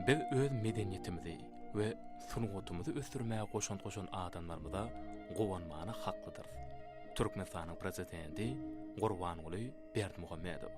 Biz öz medeniýetimizi we sungatymyzy ösdürmäge goşant goşan adamlarymyza guwanmana haklydyrys. Türkmenistanyň Prezidenti Gurbanguly Berdimuhamedow.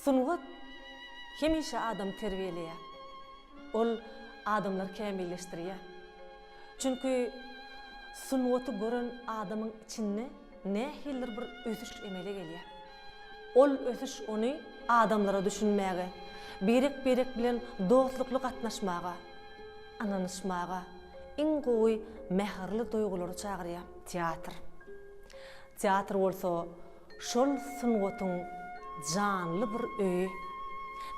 Sungat hemişe adamy terbiýeleýär. Ol adamlary kämilleşdirýär. Çünki sungaty gören adamyň içinde nähilidir bir ösüş emele gelýär. Ol ösüş ony adamlara düşünmäge, birek-birek bilen dostlukly gatnaşmaga, ynanyşmaga, iň gowy mähirli duýgulara çagyrýar. Teatr. Teatr bolsa şol sungatyň janly bir öýi.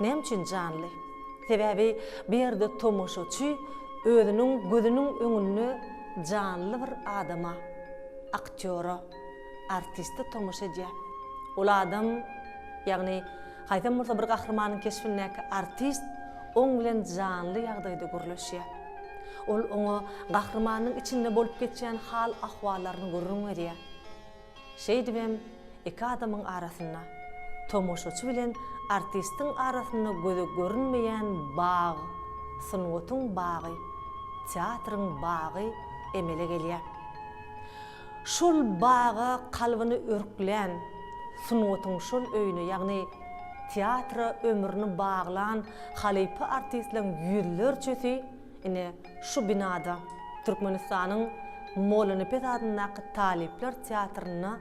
Näme üçin janly? Sebäbi bu ýerde tomaşaçy özüniň gözüniň öňünde janly bir adama, aktýora, artiste tomaşa edýär. Ol adam, ýagny haýsam bolsa bir gahrymanyň keşbindäki artist oň bilen janly ýagdaýda gürleşýär. Ol oňa gahrymanyň içinde bolup geçýän hal-ahwallaryny gürrüň berýär. Şeýdibem iki adamyň arasynda, tomaşaçy bilen artistiň arasynda göze görünmeýän bag, sungatyň bagy, teatryň bagy emele gelýär. Şol baga kalbyny örklän, sungatyň şol öýüne, ýagny teatra ömrüni baglan halypa artistleriň ýüzlerçesi ine, şu binada, Türkmenistanyň Mollanepes adyndaky talyplar teatrynda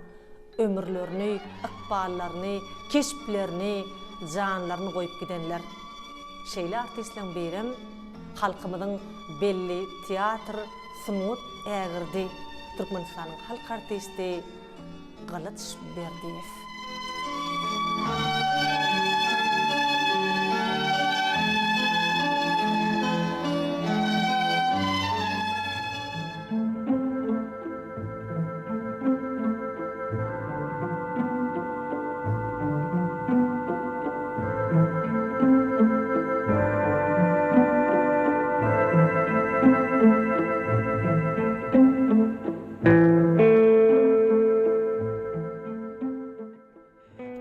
ömürlerini, ykballaryny, keşplerini, janlaryny goýup gidenler. Şeýle artistleriň birem halkymyzyň belli teatr sungat ägirdi, Türkmenistanyň halk artisti Gylyç Berdiýew.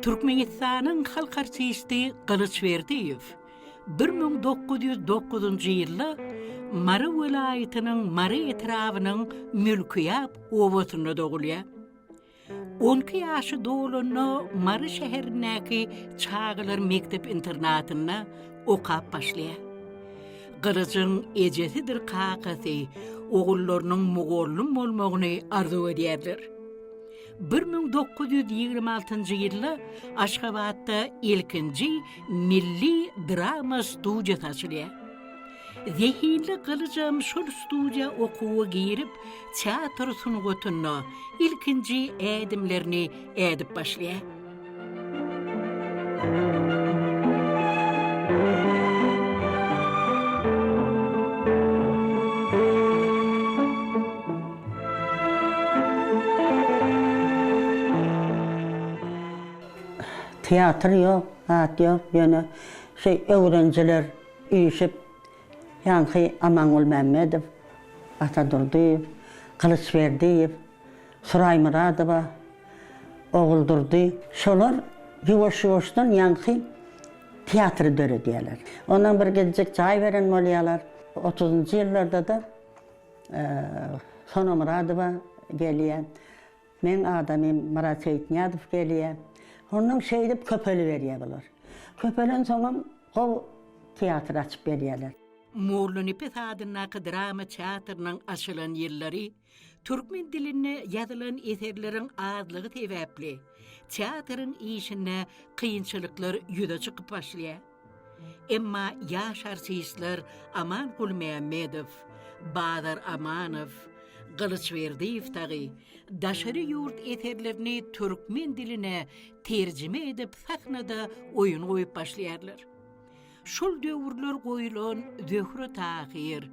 Türkmenistanyň halk artisti Gylyç Berdiýew 1909-njy ýylda Mary welaýatynyň Mary etrabynyň Mülkiýap obasynda dogulýar. On iki ýaşy dolanda Mary şäherindäki çagalar mekdep-internatynda okap başlaýar. Gylyjyň ejesidir kakasy ogullarynyň mugallym bolmagyny arzuw edýärler. 1926-njy ýylda Aşgabatda ilkinji milli drama studiýasy açylýar. Zehinli Gylyjam şol studiýa okuwa girip, teatr sungatynda ilkinji ädimlerini ädip başlaýar. Teatr ýok, zat ýok, ýöne şu öwrenjiler üýşüp, ýaňky Aman Gulmämmedow, Ata Durdyýew, Gylyç Berdiýew, Suraý Myradowa, Oguldurdy, şolar ýuwaş-ýuwaşdan ýaňky teatry döredýärler. Ondan bir gezejek jaý beren bolýarlar. Otuzynjy ýyllarda-da Sona Myradowa gelýär. Meň adamym Myrat Seýitnyýazow gelýär. Onnoň şeýdip köpeliberýär bular. Köpelensoňam gowy teatr açyp berýärler. Mollanepes adyndaky drama teatrynyň açylan ýyllary türkmen dilinde ýazylan eserleriň azlygy sebäpli, teatryň işinde kynçylyklar ýüze çykyp başlaýar. Emma ýaş artistler Aman Gulmämmedow, Bazar Amanow, Gylyç Berdiýew dagy daşary ýurt eserlerini türkmen diline terjime edip sahnada oýun goýup başlaýarlar. Şol döwürler goýlan Zöhre-Tahyr,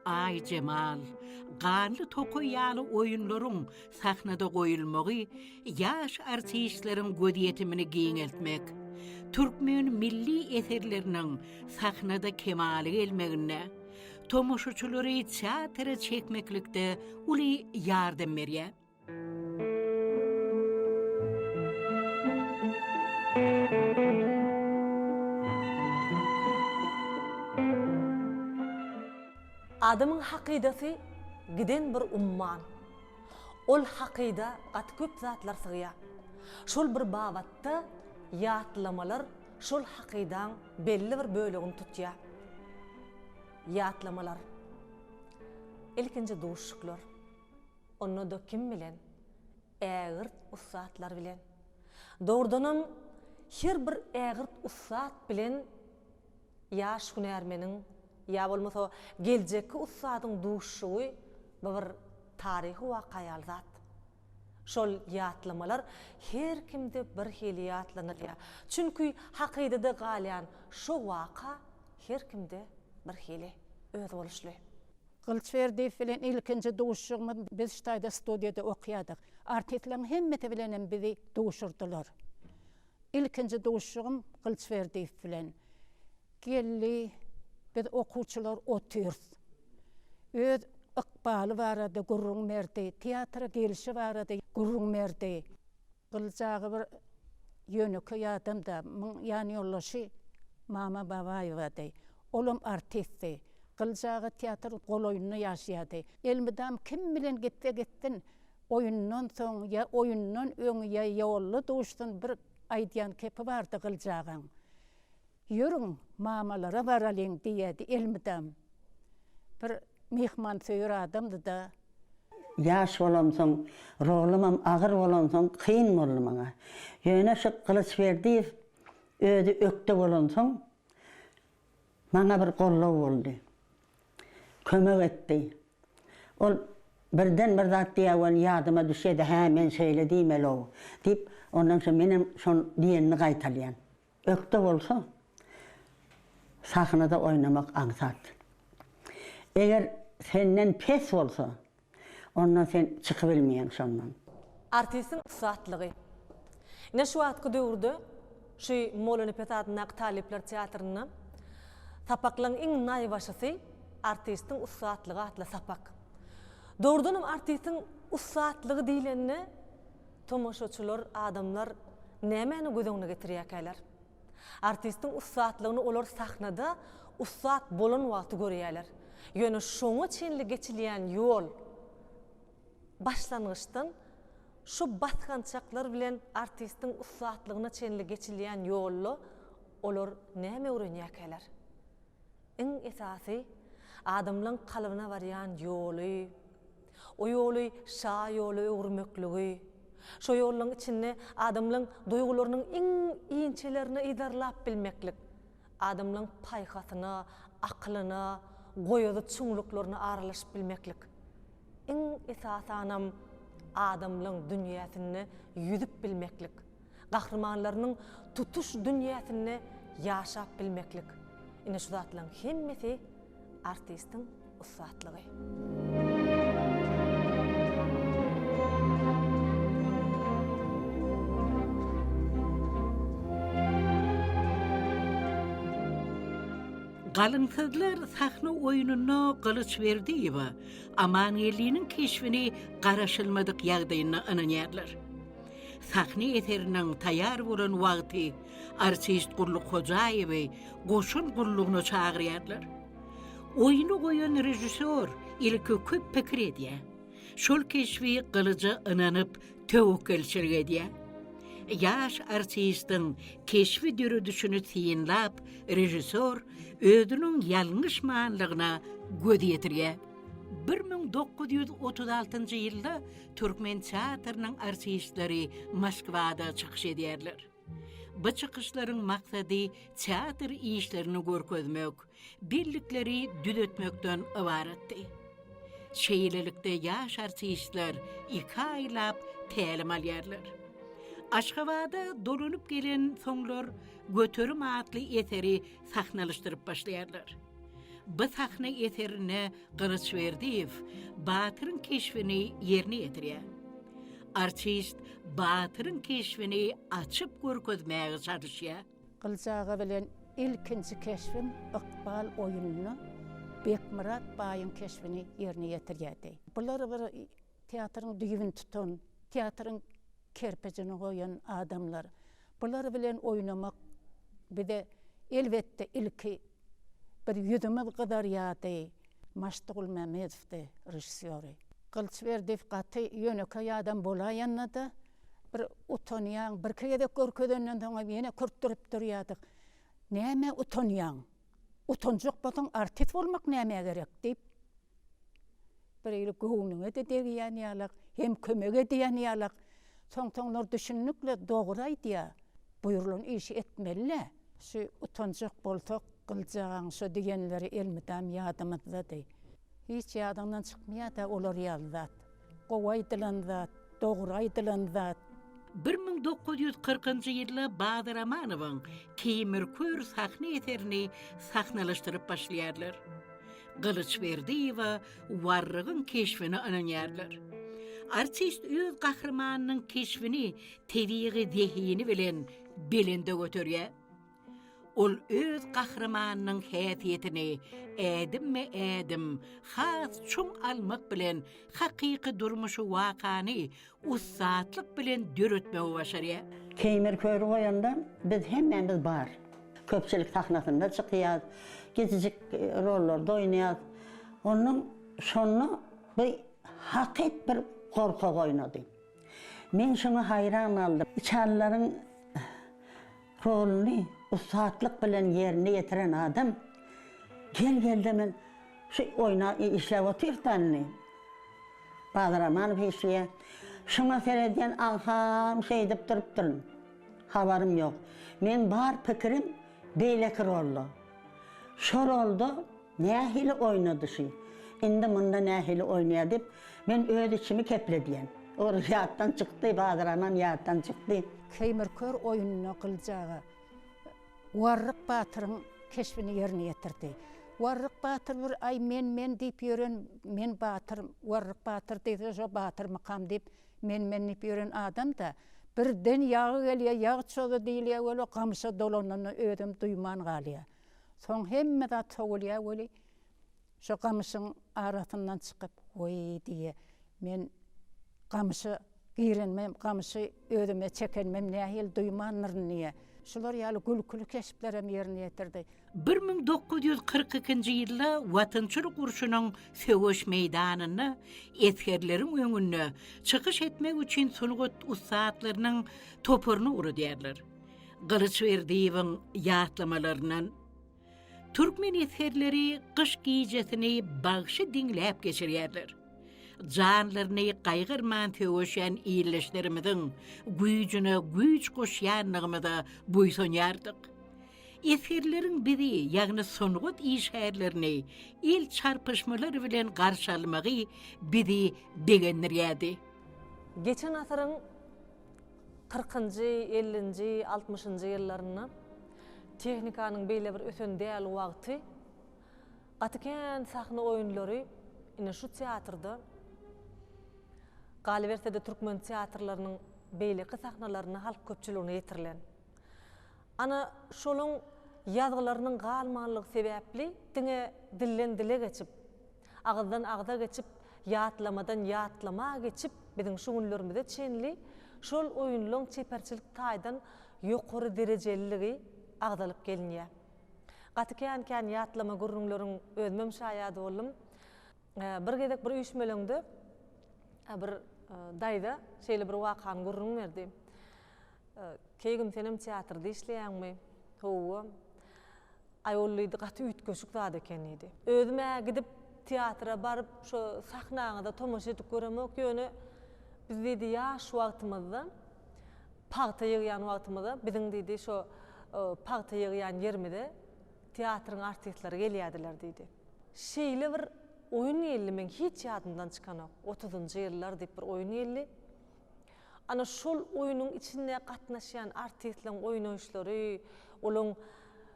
Aýjemal, Ganly tokaý ýaly oýunlaryň sahnada goýulmagy ýaş artistleriň gözýetimini giňeltmek, türkmen milli eserleriniň sahnada kemala gelmeginde, tomaşaçylary teatra çekmeklikde uly ýardam berýär. Adamyň hakydasy giden bir umman. Ol hakyda gaty köp zatlar sygýar. Şol bir babatda ýatlamalar şol hakydaň belli bir bölegini tutýar. Ýatlamalar. Ilkinji duşuşyklar. Onda-da kim bilen? Ägirt ussatlar bilen. Dogrudanam, her bir ägirt ussat bilen ýaş hünärmeniň ýa bolmasa geljekki ussadyň duşuşygy bu bir taryhy waka ýaly zat. Şol ýatlamalar her kimde bir hili ýatlanylýar. Çünki hakydada galýan şo waka her kimde bir hili, özboluşly. Gylyç Berdiýew bilen ilkinji duşuşygymyz biz şu taýda studiýada okýardyk. Artistleriň hemmesi bilenem bizi duşurdylar. Ilkinji duşuşygym Gylyç Berdiýew bilen. Geldi, biz okuwçylar otyrys. Öz ykbaly barada gürrüň berdi, teatra gelşi barada gürrüň berdi. Gylyç aga bir ýönekeý adamda, muň ýanýoldaşy Mama Babaýewady. Olam artistdi. Gylyç aga teatryň golaýynda ýaşaýardy. Elmydam kim bilen gitse gitsin, oýundan soň ýa oýundan öň ýa ýolda duşsun bir aýdýan kepi bardy Gylyç agaň. Ýörüň, mamalara baralyň diýerdi elmydam. Bir myhmansöýer adamdy-da. Ýaş bolamsoň, rolumam agyr bolansoň kyn boldy maňa. Ýöne şu Gylyç Berdiýew özi ökde bolansoň, maňa bir goldaw boldy. Kömek etdi. Ol birden bir zat diýýär welin ýadyma düşýär-de, hä, men şeýle diýmeli-ow diýip, ondan soň menem şol diýenini gaýtalýan. Ökde bolsa, sahnada oýnamak aňsat. Eger senden pes bolsa, onda sen çykybilmeýäň şondan. Artistiň ussatlygy. Ine şu wagtky döwürde şu Mollanepes adyndaky talyplar teatrynda sapaklaryň iň naýbaşysy Artistiň ussatlygy atly sapak. Dogrudanam artistiň ussatlygy diýlende Tomaşaçylar, adamlar nämäni göz öňüne getirýärkäler? Artistiň ussatlygyny olar sahnada ussat bolan wagty görýärler. Ýöne şoňa çenli geçilýän ýol başlangyçdan. Şu basgançaklar bilen artistiň ussatlygyna çenli geçilýän ýolda olar näme öwrenýärkäler? Iň esasy, adamlaň kalbyna barýan ýoly, o ýoly şa ýola öwürmekligi, şo ýollaň içinde adamlaň duýgularynyň iň inçelerini yzarlap bilmeklik, adamlaň paýhasyna, akylyna, goýazy çuňluklaryna aralaşyp bilmeklik. Iň esasanam adamlaň dünýäsinde ýüzüp bilmeklik, gahrymanlarynyň tutuş dünýäsinde ýaşap bilmeklik. Ine şu zatlaň hemmesi artistiň ussatlygy. Galyňsyzlar sahna oýnunda Gylyç Berdiýewa Amangeldiniň keşbini garaşylmadyk ýagdaýynda ynanýarlar. Sahna eseriniň taýýar bolan wagty artist Gulluk Hojaýewi goşun gullugyna çagyrýarlar. Oýny goýan režissýor ilki köp pikir edýär. Şol keşbi Gylyja ynanyp, töwekgelçilik edýär. Ýaş artistiň keşbi döredişini synlap, režissýor özüniň ýalňyşmanlygyna göz ýetirýär. 1936-njy ýylda türkmen teatrynyň artistleri Moskwada çykyş edýärler. Bu çykyşlaryň maksady teatr işlerini görkezmek, bellikleri düzetmekden ybaratdy. Şeýlelikde ýaş artistler iki aýlap tälim alýarlar. Aşgabada dolanyp gelen soňlar Göterim atly eseri sahnalaşdyryp başlaýarlar. Bu sahna eserinde Gylyç Berdiýew Batyryň keşbini ýerine ýetirýär. Artist Batyryň keşbini açyp görkezmäge çalyşýar. Gylyç aga bilen ilkinji keşbim Ykbal oýnunda Bekmyrat baýyň keşbini ýerine ýetirýärdi. Bular bir teatryň düýbüni tutan, teatryň kerpijini goýan adamlar. Bular bilen oýnamak bize elbetde ilki bir ýüzümiz gyzarýardy. Maşdy Gulmämmedowdy režissýory. Gylyç Berdiýew gaty ýönekeý adam bolaýanda-da, bir utanýaň, birki gezek görkezenden soňam ýene kürtdürip durýardyk. Nämä utanýaň? Utanjak bolsaň artist bolmak nämä gerek diýip, Bir hili göwnüňe-de degýän ýalak, hem kömek edýän ýalak. Soň-soňlar düşündik-le, dogry aýdýar. Buýrulan işi etmeli-le. Şu utanjak bolsak, Gylyjagaň şo diýenleri elmydam ýadymyzdady. Hiç ýadyňdan çykmaýar-da olar ýaly zat. Gowy aýdylan zat, dogry aýdylan zat. 1940-njy ýylda Bazar Amanowyň Keýmir kör sahna eserini sahnalaşdyryp başlaýarlar. Gylyç Berdiýewe Warrygyň keşbini ynanýarlar. Artist öz gahrymanynyň keşbini tebigy zehini bilen belende göterýär. Ol öz gahrymanynyň häsiýetini ädimme-ädim has çuň almak bilen hakyky durmuşy wakany ussatlyk bilen döretmegi başarýar. Keýmir köri goýanda biz hemmämiz bar. Köpçülik sahnasynda çykýas, kiçijik rollarda oýnaýas. Ondan şonda bu hakyt bir gorkak oýnady. Men şoňa haýran galdym. Içalylaryň roluny ussatlyk bilen ýerine ýetiren adam gel-gelde men şu oýna işläp otyrys-da indi. Bazar Amanow işleýär. Şuňa seredýän agam şeýdip durupdyryn. Habarym ýok. Meň bar pikirim beýleki rolda. Şo rolda nähili oýnady şy? Indi munda nähili oýnaýar diýip, men öz içimi kepledýän. Ol ýatdan çykdy, Bazar Aman ýatdan çykdy. Keýmir kör oýnunda Gylyç aga Warryk batyryň keşbini ýerine ýetirdi. Warryk batyr bir aý men-men diýip ýören, men batyr, Warryk batyr diýse şo batyrmykam diýip, men-men diýip ýören adam-da, birden ýagy gelýär, ýag çozy diýilýär weli, gamyşa dolanyny özem duýman galýar. Soň hemme zat sowulýar weli, şo gamyşyň arasyndan çykyp, Weý diýýär, men gamyşa. Girenimem, gamyşy özüme çekenimem nähili duýmandyryn diýýär. Şular ýaly gülküli keşplerem ýerine ýetirdi. 1942-nji ýylda Watançylyk urşunyň söweş meýdanynda esgerleriň öňünde çykyş etmek üçin sungat ussatlarynyň toparyny ugradýarlar. Gylyç Berdiýewiň ýatlamalaryndan Türkmen esgerleri gyş gijesini bagşy diňläp geçirýärler. Janlaryny gaýgyrman söweşýän ildeşlerimiziň güýjüne güýç goşýandygymyza buýsanýardyk. Esgerleriň bizi, ýagny sungat işgärlerini el çarpyşmalar bilen garşy almagy bizi begendirýärdi. Geçen asyryň kyrkynjy, ellinji, altmyşynjy ýyllarynda tehnikanyň beýle bir ösen däl wagty gaty kän sahna oýunlary ine şu teatrda, galyberse-de türkmen teatrlarynyň beýleki sahnalarynda halk köpçüligine ýetirilen. Ana, şolaň ýazgylarynyň galmanlygy sebäpli diňe dilden dile geçip, agyzdan agza geçip, ýatlamadan ýatlama geçip biziň şu günlerimize çenli şol oýunlaň çeperçilik taýdan ýokary derejeliligi agzalyp gelinýär. Gaty kän-kän ýatlama gürrüňleriň özümem şaýady boldum. Bir gezek bir üýşmeleňde bir daýza şeýle bir wakany gürrüň berdi. Keýgim senem teatrda işleýäňmi? Howwa. Aý ol diýdi gaty üýtgeşik zat eken diýdi. Özüm-ä gidip teatra baryp şo sahnaňyza tomaşa edip göremok ýöne biz diýdi ýaş wagtymyzda pagta ýygýan wagtymyzda biziň diýdi şo pagta ýygýan ýerimize teatryň artistleri gelýärdiler diýdi. Şeýle bir oýun geldi meň hiç ýadymdan çykanok. Otuzynjy ýyllar diýip bir oýun geldi. Ana şol oýnuň içinde gatnaşýan artistleň oýnaýyşlary, olaň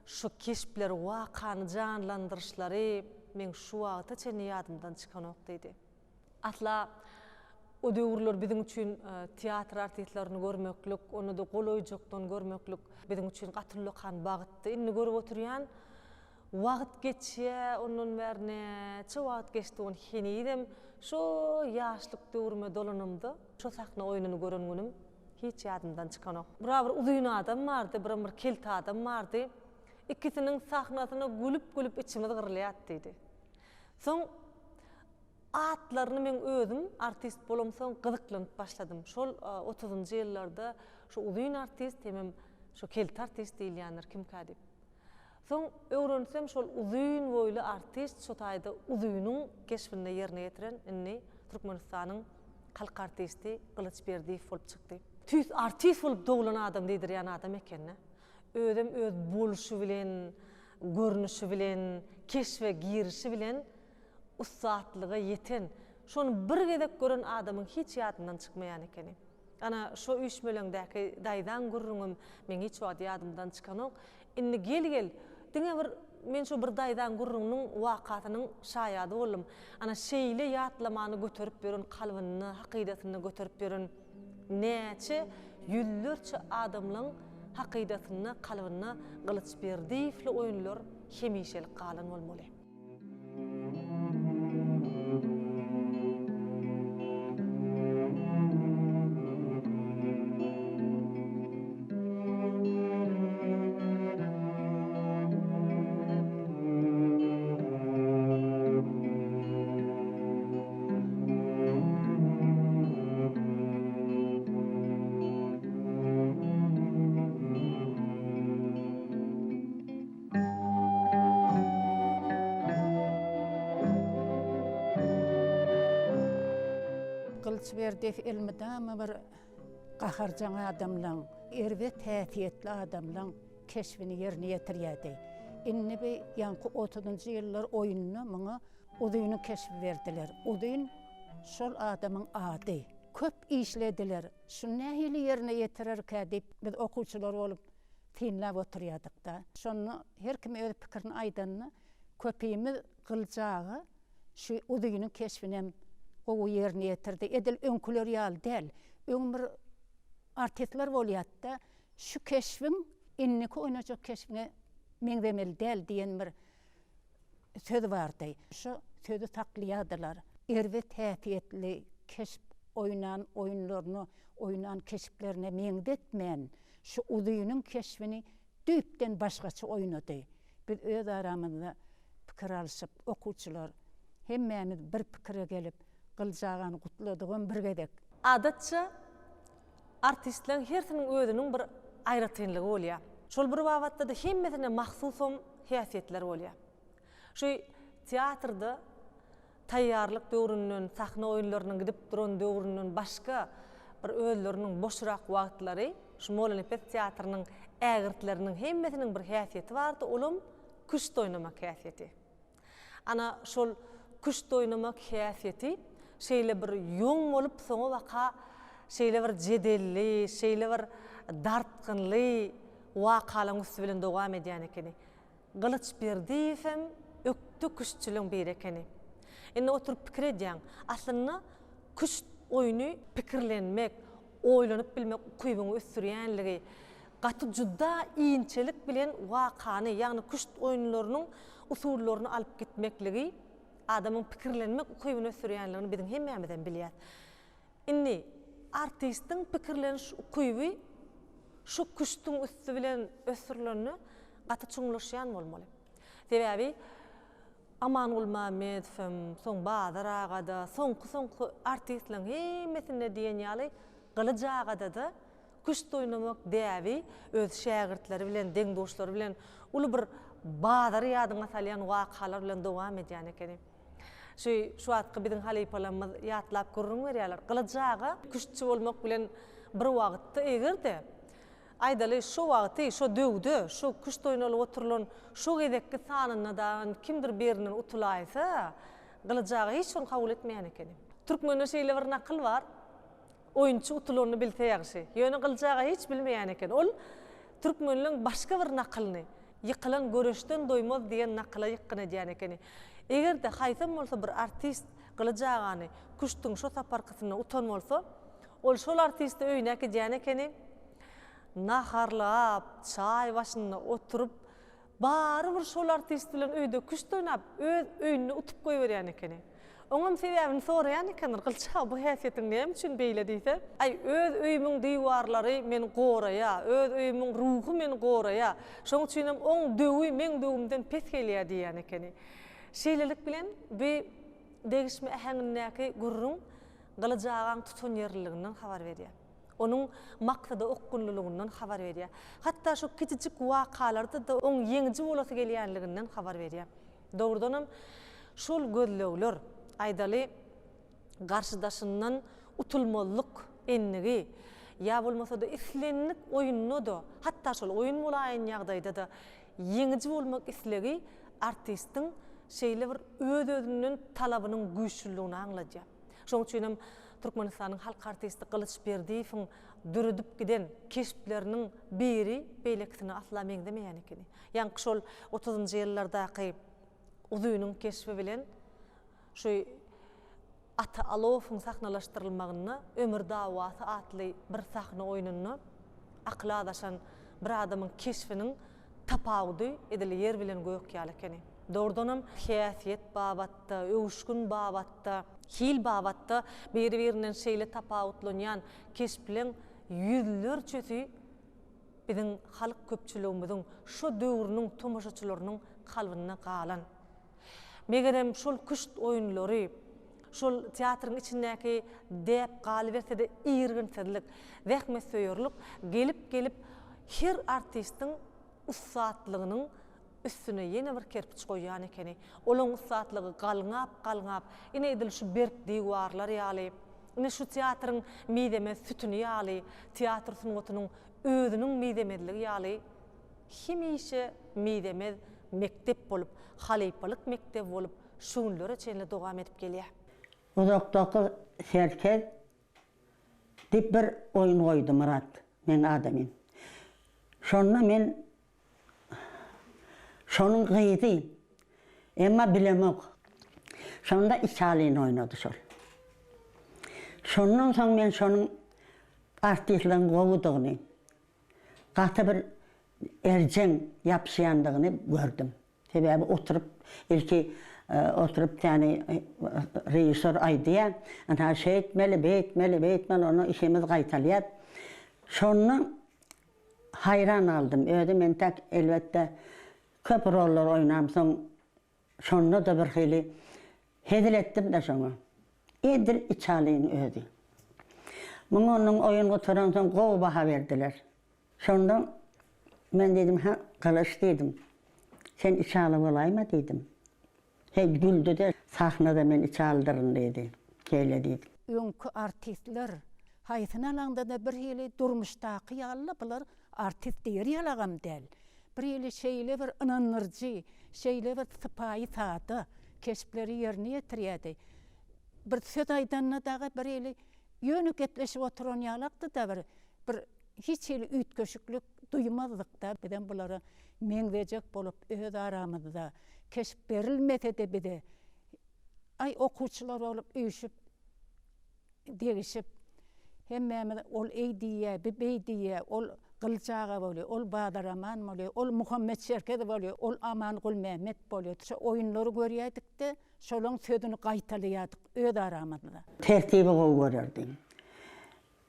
şo keşpleri, wakany janlandyryşlary meň şu wagta çenli ýadymdan çykanok diýdi. Asla o döwürler biziň üçin teatr artistlerini görmeklik, onda-da golaýjakdan görmeklik biziň üçin gaty ullakan bagtdy. Indi görüp oturýan, wagt geçýär, ondan bäri näçe wagt geçdi, ony henizem şo ýaşlyk döwrüme dolanamda, Şo sahna oýnuny gören günüm hiç ýadymdan çykanok. Bira bir uzyn adam bardy, biram bir kelte adam bardy. Ikisiniň sahnasyna gülüp-gülüp içimiz gyrylýardy diýdi. Soň atlaryny meň özüm artist bolamsoň gyzyklanyp başladym. Şol otuzynjy ýyllarda şo uzyn artist hemem şo kelte artist diýilýänler kimkä diýip. Soň öwrensem şol uzyn boýly artist şo taýda uzynyň keşbinde ýerine ýetiren indi Türkmenistanyň halk artisti Gylyç Berdiýew bolup çykdy. Tüýs artist bolup doglan adam diýdirýän adam ekende. Özem öz bolşy bilen, görnüşi bilen, keşbe girişi bilen ussatlyga ýeten, şony bir gezek gören adamyň hiç ýadyndan çykmaýan ekeni. Ana, şo üýşmeleňdäki daýzaň gürrüňem meň hiç wagt ýadymdan çykanok. Indi gel-gel, diňe bir men şo bir daýzaň gürrüňiniň, wakasynyň şaýady boldum. Ana, şeýle ýatlamany göterip ýören, kalbynda, hakydasynda göterip ýören näçe ýüzlerçe adamlaň hakydasynda, kalbynda Gylyç Berdiýewli oýunlar hemişelik galan bolmaly. Gylyçberdiýew elmydama bir gaharjaň adamlaň, erbet häsiýetli adamlaň keşbini ýerine ýetirýärdi. Indi bi ýaňky otuzynjy ýyllar oýunda muňa Uzynyň keşbi berdiler. Uzyn şol adamyň ady. Köp işlediler. Şuny nähili ýerine ýetirerkä diýip biz okuwçylar bolup synlap oturýardyk-da. Şonda her kim öz pikirini aýdanda, köpimiz Gylyç aga şu uzynyň keşbinem gowy ýerine ýetirdi. Edil öňküler ýaly däl. Öň bir artistler bolýardy-da, şu keşbiň indiki oýnajak keşbiňe meňzemeli däl diýen bir söz bardy. Şo sözi saklaýardylar. Erbet häsiýetli keşp. oýnan oýunlaryna, oýnan keşplerine meňzetmän, şu uzynyň keşbini düýpden başgaça oýnady. Biz öz aramyzda pikir alşyp, okuwçylar hemmämiz bir pikire gelip, Gylyç agany gutladygam bir gezek. Adatça, artistleriň hersiniň özüniň bir aýratynlygy bolýar. Şol bir babatda-da hemmesine mahsusam häsiýetler bolýar. Şu teatrda taýýarlyk döwründen, sahna oýunlarynyň gidip duran döwründen başga bir özleriniň boşrak wagtlary şu Mollanepes teatrynyň ägirtleriniň hemmesiniň bir häsiýeti bardy, olam küşt oýnamak häsiýeti. Ana, şol küşt oýnamak häsiýeti şeýle bir ýoň bolup, soňabaka şeýle bir jedelli, şeýle bir dartgynly wakalaryň üsti bilen dowam edýän ekeni. Gylyç Berdiýewem ökde küştçüleň biri ekeni. Indi oturyp pikir edýäň, aslynda küşt oýny pikirlenmek, oýlanyp bilmek ukybyňy ösdürýänligi, gaty juda inçelik bilen wakany, ýagny küşt oýunlarynyň usullaryny alyp gitmekligi adamyň pikirlenmek ukybyny ösdürýänligini biziň hemmämizem bilýäs. Indi artistiň pikirleniş ukyby şu küştüň üsti bilen ösdürilende gaty çuňlaşýan bolmaly. Sebäbi Aman Gulmämmedowem, soň Bazar aga-da, soňky-soňky artistleriň hemmesinde diýen ýaly Gylyç agada-da küşt oýnamak däbi öz şägirtleri bilen, deň-duşlary bilen uly bir bazary ýadyňa salýan wakalar bilen dowam edýän ekeni. Şu şu wagtky biziň halypalarymyz ýatlap gürrüň berýärler. Gylyç aga küştçi bolmak bilen bir wagtda eger-de, aýdaly, şo wagty, şo döwde, şo küşt oýnalyp oturylan şo gezekki sanynda dagy kimdir birinden utulaýsa, Gylyç aga hiç ony kabul etmeýän ekeni. Türkmende şeýle bir nakyl bar, Oýunçy utulanyny bilse ýagşy. Ýöne Gylyç aga hiç bilmeýän eken. Ol türkmenleň başga bir nakylyny, Ýykylan göreşden doýmaz diýen nakyla ýykgyn edýän ekeni. Eger-de haýsam bolsa bir artist Gylyç agany küştüň şo saparkysynda utan bolsa, ol şol artisti öýüne äkidýän ekeni. Naharlap, çaý başynda oturyp, Barybir şol artist bilen öýde küşt oýnap, öz öýünde utup goýberýän ekeni. Oňam sebäbini soraýan ekenler, Gylyç aga, bu häsiýetiň näme üçin beýle diýse, Aý, öz öýümiň diwarlary meni goraýa, öz öýümiň ruhy meni goraýa, şoň üçinem oň döwi meň döwümden pes gelýä diýýän ekeni. Şeýlelik bilen, bu degişme äheňindäki gürrüň Gylyç agaň tutanýerliliginden habar berýär. Onuň maksada okgunlylygyndan habar berýär. Hatda şu kiçijik wakalarda-da oň ýeňiji bolasy gelýänliginden habar berýär. Dogrudanam, şol gözlegler, aýdaly, garşydaşyndan utulmazlyk endigi, ýa bolmasa-da islendik oýunda-da, hatda şol oýun bolaýan ýagdaýda-da ýeňiji bolmak islegi artistiň şeýle bir öz-özünden talabynyň güýçlüligini aňladýar. Şonuň üçin hem Türkmenistanyň halk artisti Gylyç Berdiýewiň döredip giden keşpleriniň biri beýlekisine asla meňzemeýän ekeni. Ýaňky şol otuzynjy ýyllardaky Uzynyň keşbi bilen şu Ata Alowowyň sahnalaşdyrylmagynda Ömür dawasy atly bir sahna oýnunda akyly azaşan bir adamyň keşbiniň tapawudy edil ýer bilen gök ýaly ekeni. Dogrudanam, häsiýet babatda, öwüşgin babatda, hil babatda biri-birinden şeýle tapawutlanýan keşpleň ýüzlerçesi biziň halk köpçüligimiziň, şo döwrüniň tomaşaçylarynyň kalbynda galan. Megerem, şol küşt oýunlary, şol teatryň içindäki däp, galyberse-de irginsizlik, zähmetsöýerlik gelip-gelip her artistiň ussatlygynyň üstüne ýene bir kerpiç goýýan ekeni. Olaň ussatlygy galňap-galňap, ine edil şu berk diwarlar ýaly, ine şu teatryň mizemez sütüni ýaly, teatr sungatynyň özüniň mizemezligi ýaly hemişe mizemez mekdep bolup, halypalyk mekdebi bolup şu günlere çenli dowam edip gelýär. Uzakdaky serkez diýip bir oýun goýdy Myrat, meň adamym. Şonda men Şonuň gyzy. Emma bilemok. Şonda Içalyny oýnady şol. Şondan soň men şonuň artistligiň gowudygyny, gaty bir erjeň ýapyşýandygyny gördüm. Sebäbi oturyp ilki. Oturyp täni režissýor aýdýar, ynha şeýtmeli, beýtmeli, beýtmeli, onda işimiz gaýtalýar. Şonda haýran galdym. Özüm entäk elbetde köp rollar oýnamsoň, şonda-da birhili hezil etdim-de şoňa. Edil içalyň özi. Muňa onnoň oýun gutaransoň gowy baha berdiler. Şonda men diýdim, Hä, Gylyç diýdim, sen içaly bolaýma diýdim. Heý, güldi-de, Sahnada men içalydyryn diýdi. Şeýle diýdi. Öňki artistler haýsyny alaňda-da birhili durmuşdaky ýaly-la bular artist diýer ýalagam däl. Birhili şeýle bir ynandyryjy, şeýle bir sypaýy sada keşpleri ýerine ýetirýärdi. Bir söz aýdanda dagy birhili ýöne gepleşip oturan ýalakdy-da bir bir hiç hili üýtgeşiklik duýmazdyk-da, bizem bulara meňzejek bolup öz aramyzda keşp berilmese-de bize, aý okuwçylar bolup üýşüp, degişip, hemmämiz ol eý diýýä, bi beý diýýä, ol Gylyç aga bolýa, ol Bazar Aman bolýa, ol Muhammet Çerkez bolýa, ol Aman Gulmämmet bolýa. Şo oýunlary görýärdik-de, şolaň sözüni gaýtalaýardyk öz aramyzda. Tertibi gowy görerdim.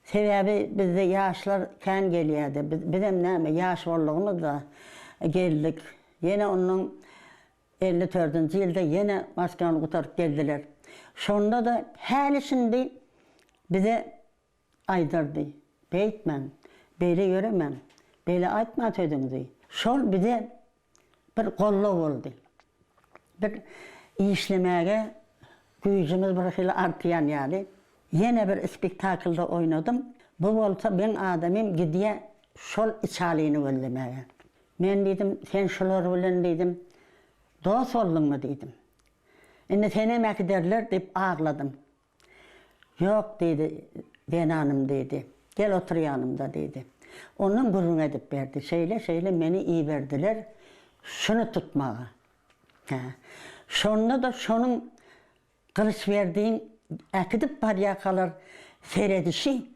Sebäbi bizde ýaşlar kän gelýärdi. Bizem näme, ýaş boldugymyzda geldik. Ýene ondan 50 dördünji ýylda ýene Moskwany gutaryp geldiler. Şonda-da häli-şindi bize aýdardy, Beýtmäň, beýle ýöremäň, beýle aýtmaň sözüňizi. Şol bize bir goldaw boldy. Bir işlemäge güýjümiz bir hili artýan ýaly. Ýene bir spektaklda oýnadym. Bu bolsa meň adamym gidýä şol içalyny gözlemäge. Men diýdim, sen şular bilen diýdim, dost bolduňmy diýdim. Indi senem äkiderler diýip agladym. Ýok, diýdi, zenanym diýdi. Gel otur ýanymda diýdi. Ondan gürrüň edip berdi. Şeýle, şeýle meni iberdiler şuny tutmaga. Hä. Şonda-da şonuň Gylyçberdiň äkidip barýarkalar seredişi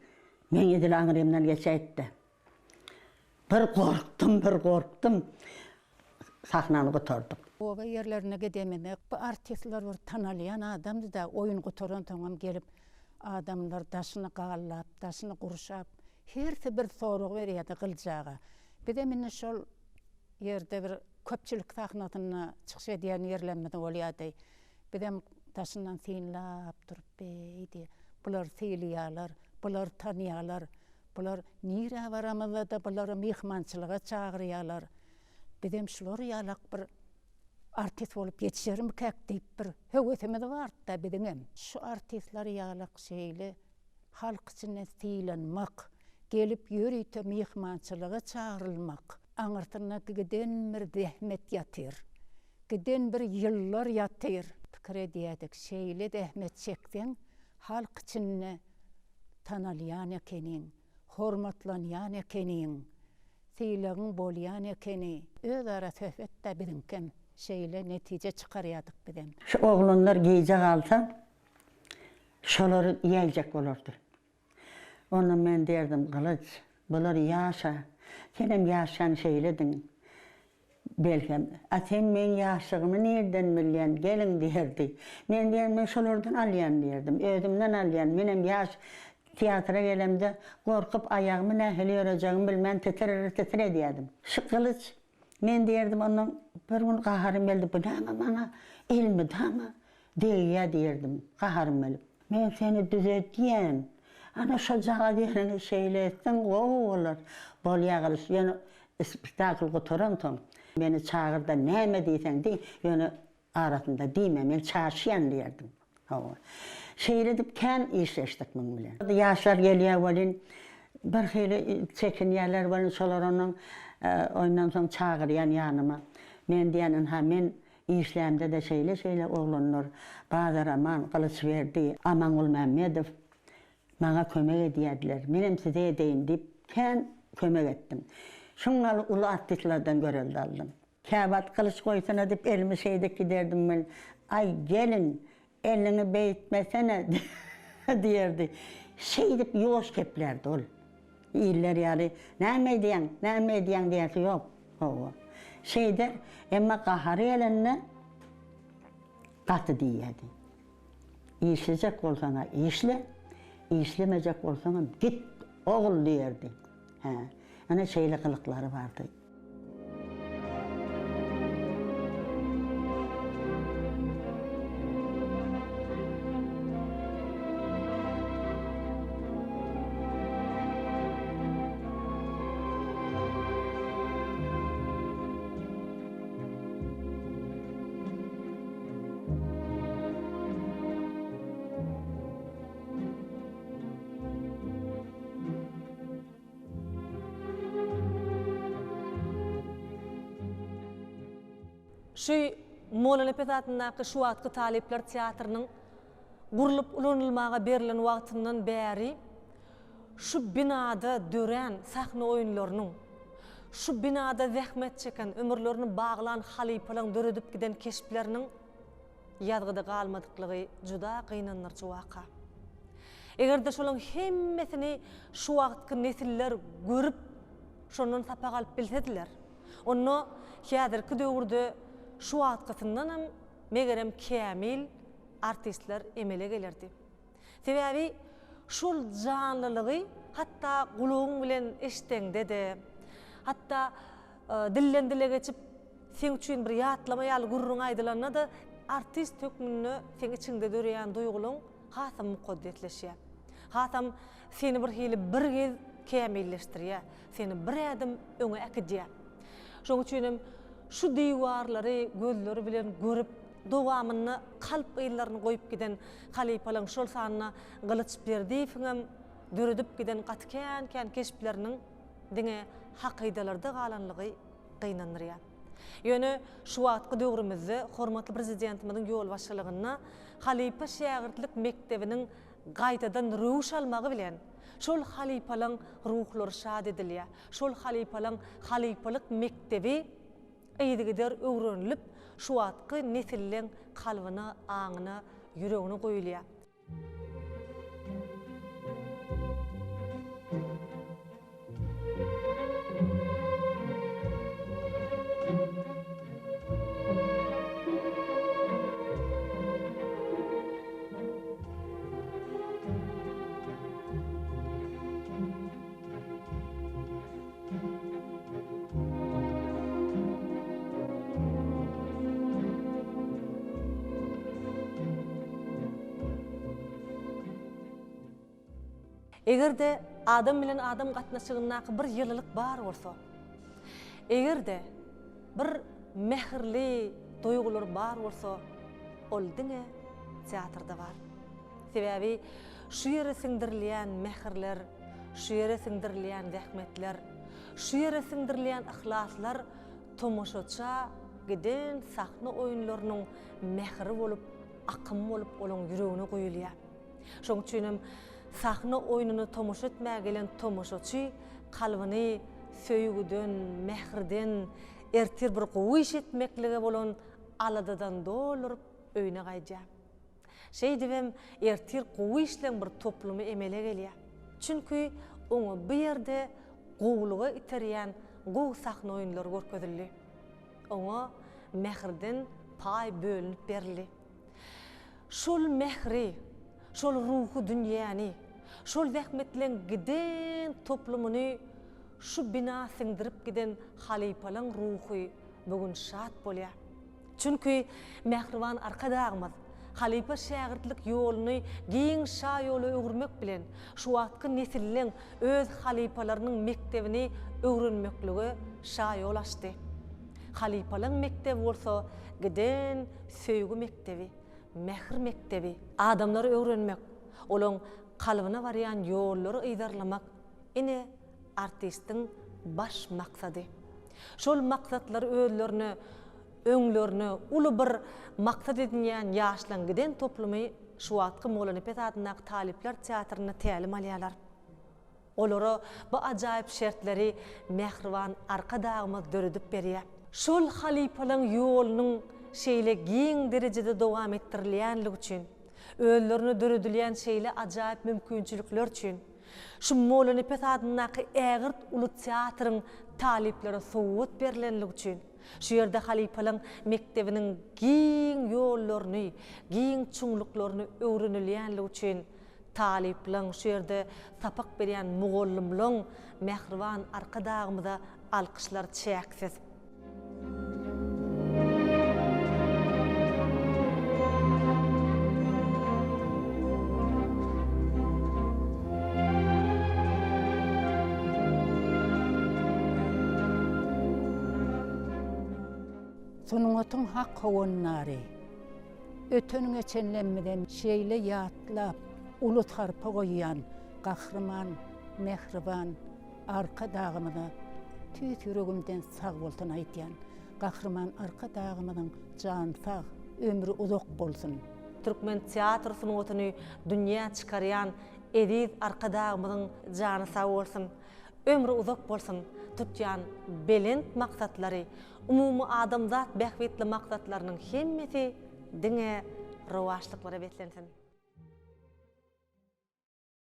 meň edil aňrymdan geçäýtdi. Bir gorkdum, bir gorkdum. Sahnany gutardyk. Oba ýerlerine gidemizde bu artistler bir tanalýan adamdy-da, oýun gutaransoňam gelip, adamlar daşyny gallap, daşyny gurşap, hersi bir sorag berýärdi Gylyç aga. Bizem indi şol ýerde bir köpçülik sahnasynda çykyş edýän ýerlerimiz bolýardy. Bizem daşyndan synlap durup, beý diýip, bular sylaýarlar, bular tanýarlar, Bular nirä baramyzda-da bulary myhmançylyga çagyrýarlar. Bizem şular ýalak bir artist bolup ýetişermikäk diýip bir höwesimiz bardy-da biziňem. Şu artistler ýalak şeýle halk içinde sylanmak, gelip ýörite myhmançylyga çagyrylmak, aňyrsynda giden bir zähmet ýatyr. Giden bir ýyllar ýatyr. Pikir edýärdik, şeýle zähmet çekseň, halk içinde Tanalýan ekeniň, hormatlanýan ekeniň, sylagyň bolýan ekeni. Özara söhbet-dä biziňkem. Şeýle netije çykarýardyk bizem. Şu oglanlar gijä galsa, şolary iýäýjek bolardy. Onda men diýerdim, Gylyç, bular ýaş-a, senem ýaşkan şeýlediň. Belkem, A sen meň ýaşlygymy nirden bilýän, gelin diýerdi. Men diýen, men şolardan alýan diýerdim. Özümden alýan. Menem ýaş teatra gelemde gorkup aýagymy nähili ýörejegimi bilmän titir-titir edýärdim. Şu Gylyç, men diýerdim, ondan bir gün gaharym geldi, bu näme maňa elmydama degýä diýerdim, gaharym gelip. Men seni düzedýän. Ana şojagaz ýeriňi şeýle etseň gowy bolar. Bolýa Gylyç, ýöne spektakl gutaransoň, meni çagyrda näme diýseň diý, ýöne arasynda diýme, men çaşýan diýerdim. Hawa. Şeýle edip kän işleşdik muň bilen. Ýaşlar gelýär welin, birhili çekinýärler welin, şolar ondan oýundan soň çagyrýan ýanyma. Men diýýän, ynha men Işlämde-de şeýle-şeýle oglanlar, Bazar Aman, Gylyçberdi, Aman Gulmämmedow maňa kömek edýärdiler. Menem size edeýin diýip, kän kömek etdim. Şuň ýaly uly artistlerden görelde aldym. Käwagt gylyç goýsana diýip elimi şeýdip giderdim welin, Aý, gelin, Eliňi beýtmesene diýerdi. Şeýdip ýuwaş geplärdi ol. Iller ýaly, Näme edýäň, näme edýäň diýesi ýok. Hawa. Şeýder, emma gahary gelende. Gaty diýýärdi. Işlejek bolsaň-a işle, işlemejek bolsaňam git, ogul diýerdi. Hä, ine şeýle gylyklary bardy. Şu Mollanepes adyndaky şu wagtky talyplar teatrynyň gurlup ulanylmaga berlen wagtyndan bäri şu binada dörän sahna oýunlarynyň, şu binada zähmet çeken, ömürlerini baglan halypalaryň döredip giden keşpleriniň ýazgyda galmadyklygy juda gynandyryjy waka. Eger-de şolaryň hemmesini şu wagtky nesiller görüp, şondan sapak alyp bilsediler, onda häzirki döwürde şu wagtkysyndanam megerem kämil artistler emele gelerdi. Sebäbi şol janlylygy hatda gulagyň bilen eşdeňde-de, hatda dilden-dile geçip seň üçin bir ýatlama ýaly gürrüň aýdylanda-da artist hökmünde seň içiňde döreýän duýgulaň hasam mukaddesleşýär. Hasam seni bir hili bir gez kämilleşdirýär, seni bir ädim öňe äkidýär. Şonuň üçin hem şu diwarlary gözleri bilen görüp, dowamynda kalp yzlaryny goýup giden halypalaryň, şol sanda Gylyç Berdiýewiňem döredip giden gaty kän-kän keşpleriniň diňe hakydalarda galanlygy gynandyrýar. Ýöne şu wagtky döwrümizde hormatly Prezidentimiziň ýolbaşçylygynda halypa-şägirtlik mekdebiniň gaýtadan röwüş almagy bilen, şol halypalaň ruhlary şat edilýär, şol halypalaň halypalyk mekdebi yzygider öwrenilip, şu wagtky nesilleň kalbyna, aňyna, ýüregine guýulýar. Eger-de adam bilen adam gatnaşygyndaky bir ýylylyk bar bolsa, eger-de bir mähirli duýgular bar bolsa, ol diňe teatrda bar. Sebäbi şu ýere siňdirilýän mähirler, şu ýere siňdirilýän zähmetler, şu ýere siňdirilýän yhlaslar tomaşaça giden sahna oýunlarynyň mähiri bolup, akymy bolup olaň ýüregine guýulýar. Şoň üçin hem sahna oýnuna tomaşa etmäge gelen tomaşaçy kalbyny söýgüden, mähirden, ertir bir gowy iş etmeklige bolan aladadan dolduryp öýüne gaýdýar. Şeýdibem ertir gowy işleň bir toplumy emele gelýär. Çünki oňa bu ýerde gowulyga iterýän gowy sahna oýunlary görkezildi. Oňa mähirden paý bölünip berildi. Şol mähri, şol ruhy dünýäni, şol zähmetleň giden toplumyny şu bina siňdirip giden halypalaň ruhy bu gün şat bolýar. Çünki mähriban Arkadagymyz halypa-şägirtlik ýoluny giň şaýola öwürmek bilen, şu wagtky nesilleň öz halypalarynyň mekdebini öwrenmeklige şaýol açdy. Halypalaň mekdebi bolsa giden söýgi mekdebi, mähir mekdebi. Adamlary öwrenmek, olaň kalbyna barýan ýollary yzarlamak ine artistiň baş maksady. Şol maksatlary özlerine, öňlerine uly bir maksat edinýän ýaşlaň giden toplumy şu wagtky Mollanepes adyndaky talyplar teatrynda tälim alýarlar. Olara bu ajaýyp şertleri mähriban Arkadagymyz döredip berýär. Şol halypalaň ýolunyň şeýle giň derejede dowam etdirilýänligi üçin, özlerine döredilýän şeýle ajaýyp mümkinçilikler üçin. Şu Mollanepes adyndaky ägirt uly teatryň talyplara sowgat berlenligi üçin, şu ýerde halypalaň mekdebiniň giň ýollaryny, giň çuňluklaryny öwrenilýänligi üçin talyplaň, şu ýerde sapak berýän mugallymlaň mähriban Arkadagymyza alkyşlary çäksiz. Sungatyň hak howandary. Öten-geçenlemizem şeýle ýatlap, uly sarpa goýýan Gahryman, mähriban Arkadagymyza tüýs ýüregimden sag bolsun aýdýan. Gahryman Arkadagymyzyň jany sag, ömri uzak bolsun! Türkmen teatr sungatyny dünýä çykarýan eziz Arkadagymyzyň jany sag bolsun, ömri uzak bolsun, tutýan belent maksatlary, umumy adamzat bähbitli maksatlarynyň hemmesi diňe rowaçlyklara beslensin!